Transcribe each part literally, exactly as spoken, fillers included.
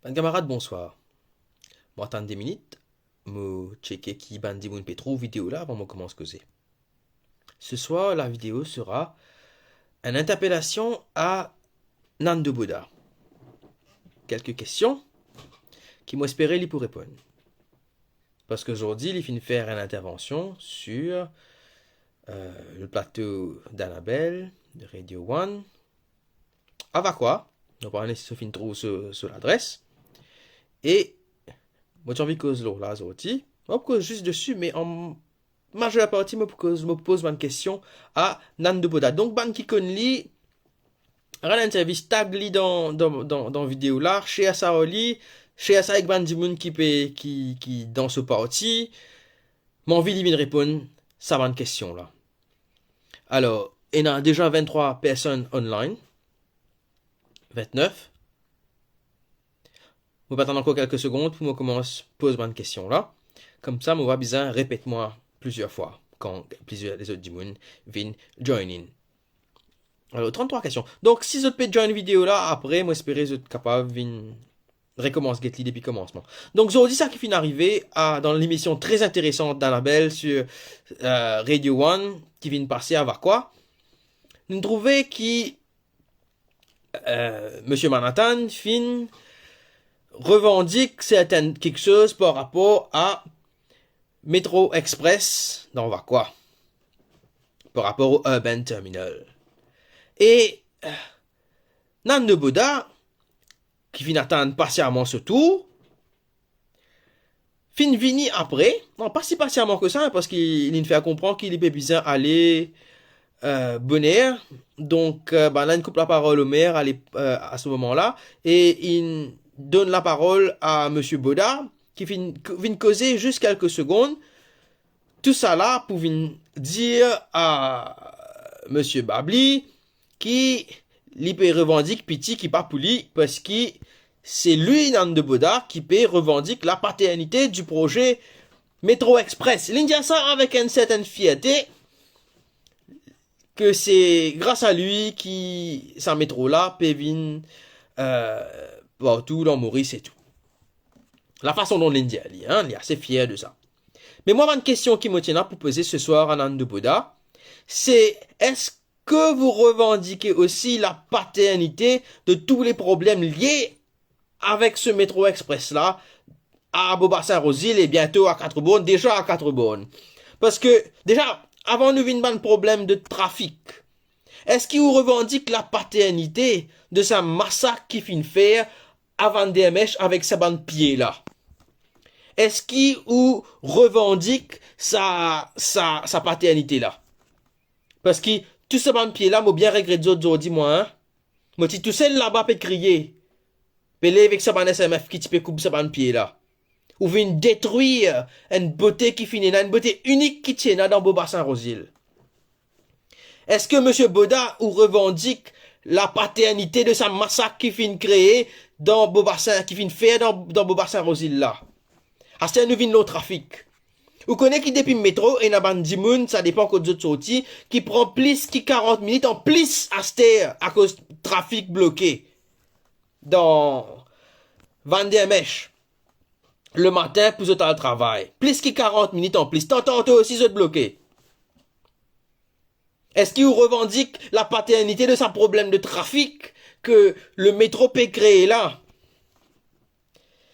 Bann kamarad, bonswar. Mo atann de minit, mo tcheke ki bann dimoun pe trouv video la avan mo koumans koze. Ce soir, la vidéo sera une interpellation à Nando Boda. Kelke kestion ki mo espere li pou reponn. Parski zordi, li finn fer enn intervansion sur, euh, le plateau d'Annabelle, de Radio One. Avakwa, nou pa kone si zot finn trouv so, so ladres. E mo ti anvi koz lor la zordi. Mo pou koz zis desi, me an mazer parti, mo pou koz, mo pou poz bann kestion a Nando Boda. Donk, bann ki konn li, rann enn servis, tag li dan, dan, dan, dan video la, share sa ar li, share sa ek bann dimoun ki pe, ki, ki dan so parti. Mo anvi li vinn reponn sa bann kestion la. Alor, ena deza venntrwa personn online. Vennef. Mo pe atann ankor kelke segond pou mo koumans poz bann kestion la. Koumsa, mo pa bizin repet mwa plizier fwa kan plizier lezot dimoun vinn join in. Alor, tranntrwa kestion. Donk, si zot pe join video la, apre, mo espere zot kapav vinn rekoumans get li depi koumansman. Donk, zordi, sa ki finn arive, a, dan lemision tre interesan d'Annabelle sur, euh, Radio One, ki finn pase avakwa, nou trouve ki, euh, Misie Manhattan finn revandik sertenn kiksoz par rapor a Metro Express dan vakwa, par rapor o Urban Terminal. E, euh, Nando Boda, ki finn atann pasiaman so tour, finn vini apre, non, pa si pasiaman ke sa, parski li finn fer konpran ki li pe bizin ale, euh, boner. Donk, euh, bann la inn koup laparol o mer a lep-, euh, a se moman la, e inn donn laparol a Misie Boda, ki finn, vinn koze zis kelke segond. Tousala pou vinn dir a Misie Babli ki li pe revandik piti ki pa pou li, parski se li, Nando Boda, ki pe revandik lapaternite di proze Metro Express. Li dir sa avek enn sertenn fierte, ke se gras a li ki sa metro la pe vinn, euh, partou dan Moris e tou. Lafason dont li dir li, hein, li ase fier de sa. Me mwa, bann kestion ki mo ti ena pou poze se swar a Nando Boda, se, eski vous revendiquez aussi la paternité de tous les problèmes liés avec ce métro express la, à Beau Bassin Rose Hill et bientôt à Quatre Bornes, déjà à Quatre Bornes. Parski, deza, avan nou vinn bann problem de trafik, eski ou revandik lapaternite de sa masak ki finn fer a Van Der Mech avek sa bann pie la? Eski ou revandik sa, sa, sa paternite la? Parski tou sa bann pie la, mo bien regret zot zordi, mwa, hein. Mo ti tousel laba pe kriye, pe lev ek sa bann S M F ki ti pe koup sa bann pie la. Ou vinn detrir enn bote ki finn ena, enn bote inik ki ti ena dan Beau Bassin Rose Hill. Eski Misie Boda ou revandik lapaternite de sa masak ki finn kree dan Beau Bassin, ki finn fer dan, dan Beau Bassin Rose Hill la? Aster nou vinn lor trafik. Ou kone ki depi metro, ena bann dimoun, sa depan kot zot sorti, ki pran plis ki karant minit anplis aster akoz trafik bloke dan Van Der Mech lematin pou zot al travay. Plis ki karant minit anplis. Tanto osi zot bloke. Eski ou revandik lapaternite de sa problem de trafik ke le metro pe kree la?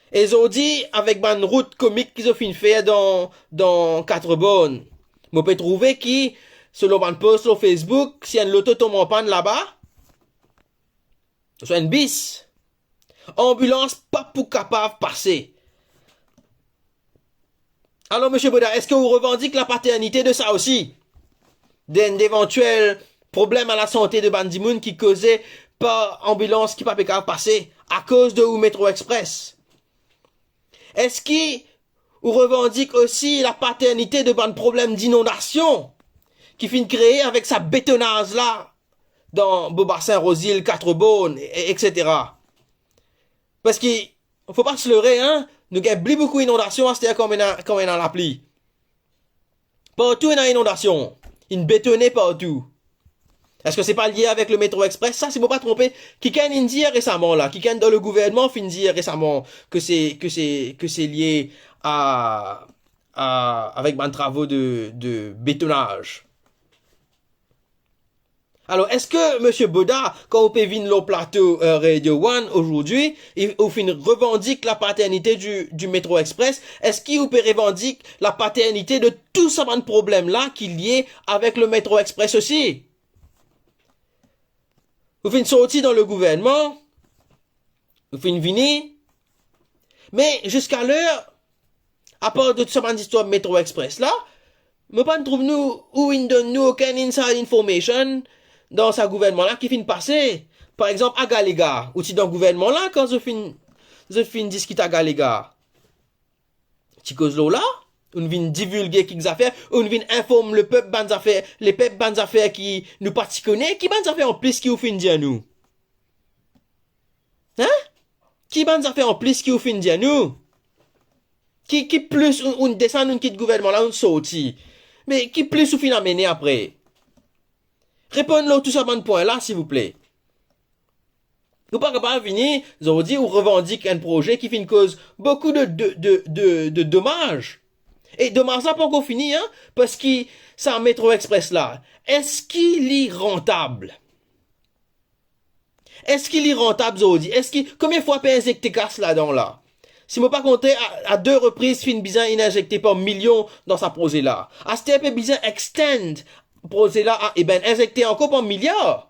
E zordi, avek bann rout komik ki zot finn fer dan, dan Quatre Bornes, mo pe trouve ki, selon bann post lor Facebook, si enn loto tom anpann laba, swa enn bis, anbilans pa pou kapav pase. Alor, Misie Boda, eski ou revandik lapaternite de sa osi? De, devantiel problem a lasante de bann dimoun ki koze par anbilans ki pa pe kapav pase akoz de ou Metro Express? Eski ou revandik osi lapaternite de bann problem dinondasion ki finn kree avek sa betonaz la dan Beau Bassin Rose Hill, Quatre Bornes, e, etsetera? Parski, fo pa se lere, hein, nou gagn pli boukou inondasion aster kan ena, kan ena lapli. Partou ena inondasion, inn betone partou. Eski se pa lie avek le Metro Express sa? Si mo pa tronpe, kikenn inn dir resaman la, kikenn dan le gouvernman finn dir resaman ke se, ke se, ke se lie a, a, avek bann travo de, de betonaz. Alor, eski Misie Boda, kan ou pe vinn lor plato, euh, Radio One ozordi, e ou finn revandik la paternite du, du Metro Express, eski ou pe revandik la paternite de tou sa bann problem la ki lie avek le Metro Express osi? Ou finn sorti dan le gouvernman, ou finn vini, me ziska ler, apar de tou sa bann zistwar Metro Express la, mo pa'nn trouv nou, ou inn donn nou okenn inside information dan sa gouvernman la ki finn pase. Par exanp, Agalega, ou ti dan gouvernman la kan zot finn, zot finn diskit Agalega. Ti koz lor la, ou'nn vinn divilge kik zafer, ou'nn vinn inform lepep bann zafer, lepep bann zafer ki nou pa ti kone, ki bann zafer anplis ki ou finn dir nou? Hein? Ki bann zafer anplis ki ou finn dir nou? Ki, ki plis ou, ou'nn desann, ou'nn kit gouvernman la, ou'nn sorti? Me ki plis ou finn amene apre? Reponn lor tou sa bann pwin la, silvouple. Ou pa kapav vini, zordi ou revandik enn proze ki finn koz boukou de, de, de, de, de domaz. E domaz la pa ankor fini, hein, parski sa Metro Express la, eski li rantab? Eski li rantab zordi? Eski, konbien fwa pe inzekte kas ladan la? Si mo pa konte, a, a de repriz finn bizin inn inzekte par milion dan sa proze la. Aster pe bizin extend proze la a, eben, inzekte ankor par miliar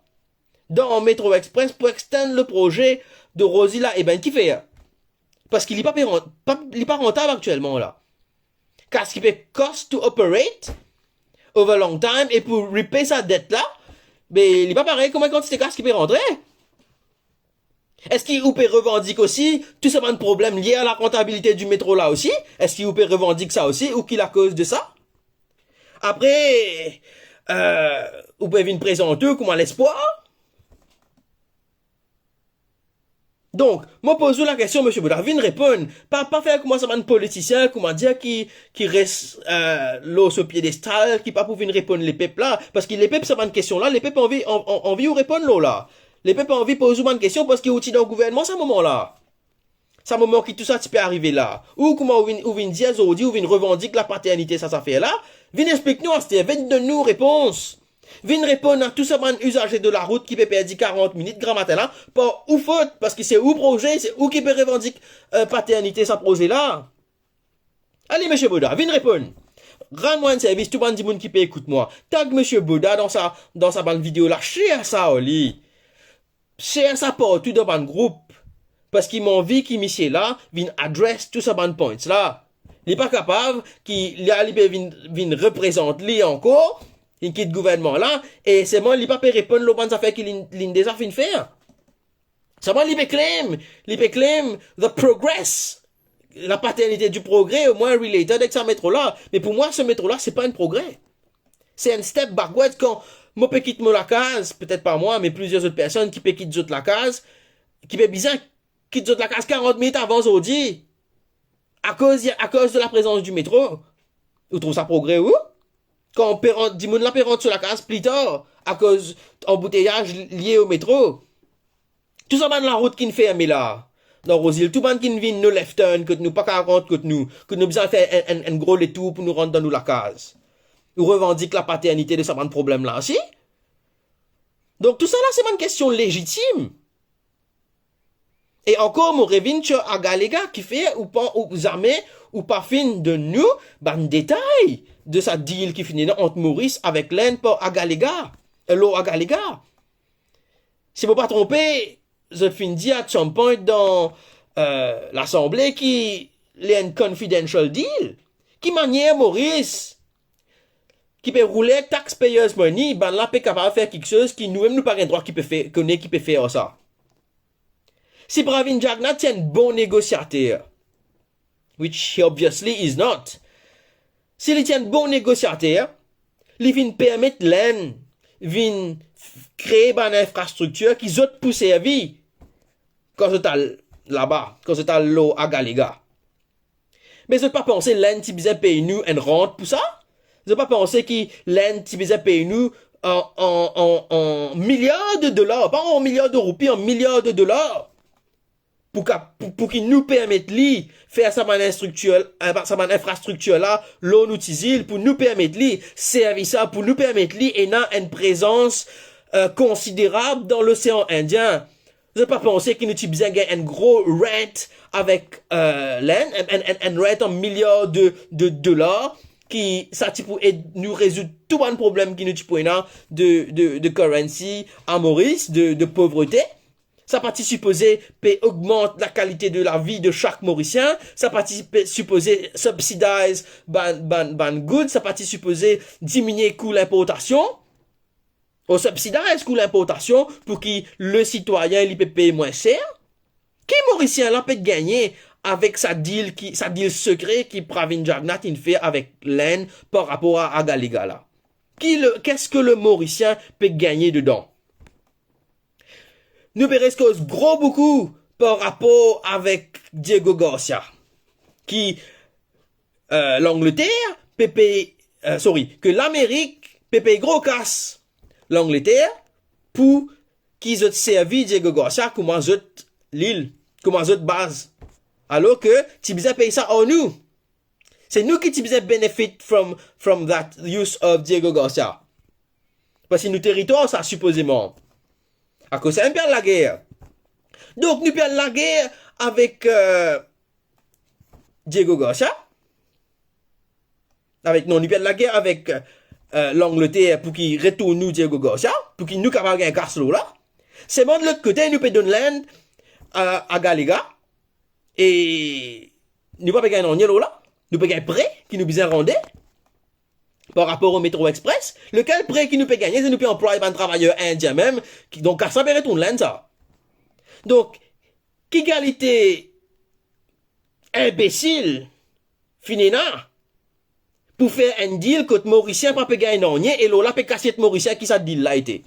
dan Metro Express pou extend le proze de Rosie la, eben, kifer? Parski li pa pe ran-, pa, li pa rantab aktielman la. Kas ki pe cost to operate over long time e pou repay sa det la, be, li pa parey kouma kantite kas ki pe rantre. Eski ou pe revandik osi tou sa bann problem lie a la rantabilite di metro la osi? Eski ou pe revandik sa osi, ou ki lakoz de sa? Apre, euh, ou pe vinn prezant ou kouma lespwar. Donk, mo poz ou lakestion, Misie Boda, vinn reponn. Pa, pa fer kouma sa bann politisien, kouma dir ki, ki res, euh, lor so piedestal, ki pa pou vinn reponn lepep la. Parski lepep, sa bann kestion la, lepep anvi, an-, an-, anvi ou reponn lor la. Lepep anvi poz ou bann kestion parski ou ti dan gouvernman sa moman la. Sa moman ki tou sa ti pe arive la. Ou kouma ou vinn, ou vinn dir zordi, ou vinn revandik lapaternite sa zafer la, vinn explik nou aster, vinn donn nou repons. Vinn reponn a tou sa bann izaze de larout ki pe perdi karant minit gramatin la, par ou fot, parski se ou proze, se ou ki pe revandik, euh, paternite sa proze la. Ale, Misie Boda, vinn reponn. Rann mwa enn servis, tou bann dimoun ki pe ekout mwa. Tag Misie Boda dan sa, dan sa bann video la, share sa ar li. Share sa partou dan bann group. Parski mo anvi ki misie la vinn address tou sa bann points la. Li pa kapav ki la li pe vinn, vinn reprezant li ankor, li kit gouvernman la, e selman li pa pe reponn lor bann zafer ki li, li deza finn fer. Selman li pe claim, li pe claim the progress, lapaternite di progre, omwin related ek sa metro la. Me pou mwa, se metro la, se pa enn progre. Se enn step backward kan mo pe kit mo lakaz, petet pa mwa, me plizier zot personn ki pe kit zot lakaz, ki pe bizin kit zot lakaz karant minit avan zordi, akoz, akoz de laprezans di metro. Ou trouv sa progre, ou? Kan pe rant, dimoun la pe rant so lakaz pli tar, akoz anbouteyaz lie o metro. Tou sa bann larout ki'nn ferme la, dan Rosie, tou bann ki'nn vinn nou left turn kot nou pa kapav rant kot nou, kot nou bizin fer enn, enn, enn gro letour pou nou rant dan nou lakaz. Ou revandik lapaternite de sa bann problem la osi? Donk, tou sa la, se bann kestion lezitim. E ankor, mo revinn sir Agalega, kifer ou pa, ou zame, ou pa finn donn nou bann detay de sa deal ki finn ena ant Moris avek Lenn par Agalega, eh, lor Agalega. Si mo pa tronpe, zot finn dir at some point dan, euh, Lasanble ki li enn confidential deal. Ki manier Moris, ki pe roule taxpayers money, bann la pe kapav fer kiksoz ki noumem nou pa gagn drwa ki pe fer, kone ki pe fer ar sa? Si Pravin Jagannath ti enn bon negosiater, which he obviously is not. Si li ti enn bon negosiater, li finn permet Lenn vinn f-, kree bann infrastriktir ki zot pou servi kan zot al laba, kan zot al lor Agalega. Me zot pa panse Lenn ti bizin pey nou enn rant pou sa? Zot pa panse ki Lenn ti bizin pey nou an, an, an, an miliar de dolar, pa an miliar de roupi, an miliar de dolar, pou ka, pou, pou ki nou permet li fer sa bann instriktir, eh, sa bann infrastriktir la, lor nou ti zil, pou nou permet li servi sa, pou nou permet li ena enn prezans, eh, konsiderab dan Losean Indien. Zot pa panse ki nou ti bizin gagn enn gro rent avek, eh, Lenn, enn, enn, enn, enn rent an miliar de, de dolar, ki sa ti pou ed nou rezoud tou bann problem ki nou ti pou ena de, de, de currency a Moris, de, de povrete. Sa pa ti sipoze pe ogmant lakalite de lavi de sak Morisien. Sa pa ti pe sipoze subsidize bann, bann, bann good. Sa pa ti sipoze diminie kou linportasion. Ou subsidize kou linportasion pou ki le sitwayin li pe pey mwin ser. Ki Morisien la pe gagne avek sa deal ki, sa deal sekre ki Pravin Jagannath inn fer avek Lenn par rapor a, a Agalega la? Ki le, qu'est-ce que le Morisien pe gagne dedan? Nou pe res koz gro boukou par rapor avek Diego Garcia, ki, eh, Langleter pe pey, eh, sorry, ke Lamerik pe pey gro kas Langleter pou ki zot servi Diego Garcia kouma zot lil, kouma zot baz. Alor ke ti bizin pey sa ar nou. Se nou ki ti bizin benefit from, from that use of Diego Garcia. Parski nou teritwar sa, sipozeman. Akoz sa, nou pe al lager. Donk, nou pe al lager avek, eh, Diego Garcia. Avek, non, nou pe al lager avek, eh, Langleter pou ki retourn nou Diego Garcia, pou ki nou kapav gagn kas lor la. Selman de lot kote, nou pe donn Lenn, eh, Agalega, e nou pa pe gagn nanye lor la. Nou pe gagn pre ki nou bizin rande par rapor o Metro Express. Lekel pre ki nou pe gagne? Se nou pe anplway bann travayer Indien mem, ki, donk kas la pe retourn Lenn sa. Donk, ki kalite inbesil finn ena pou fer enn deal kot Morisien pa pe gagn nanye, e lor la pe kasiet Morisien ki sa deal la ete?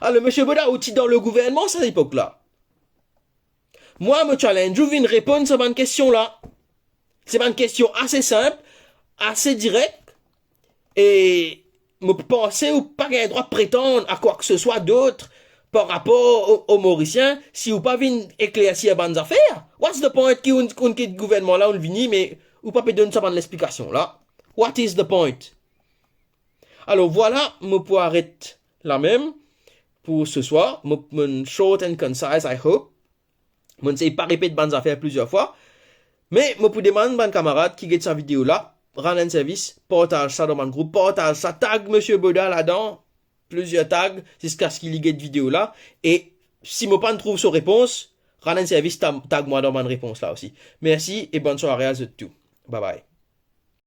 Alor, Misie Boda, ou ti dan le gouvernman sa lepok la. Mwa, mo challenge ou vinn reponn sa bann kestion la. Se bann kestion ase sinp, ase direk, e mo panse ou pa gagn drwa pretann a kwa ke se swa dot par rapor o, o Morisien si ou pa vinn eklersir bann zafer. What's the point ki ou, ou kit gouvernman la, ou vini, me ou pa pe donn sa bann lexplikasion la? What is the point? Alor, vwala, mo pou aret la mem pou seswar. Mo, mo short and concise, I hope. Mo sey pa repet bann zafer plizier fwa. Me mo pou demann bann kamarad ki get sa video la, rann enn servis, partaz sa dan bann group, partaz sa, tag Misie Boda ladan, plizier tag, ziskaski li get video la. E si mo pa'nn trouv so repons, rann enn servis, ta-, tag mwa dan bann repons la osi. Mersi e bonn sware a zot tou. Bye bye.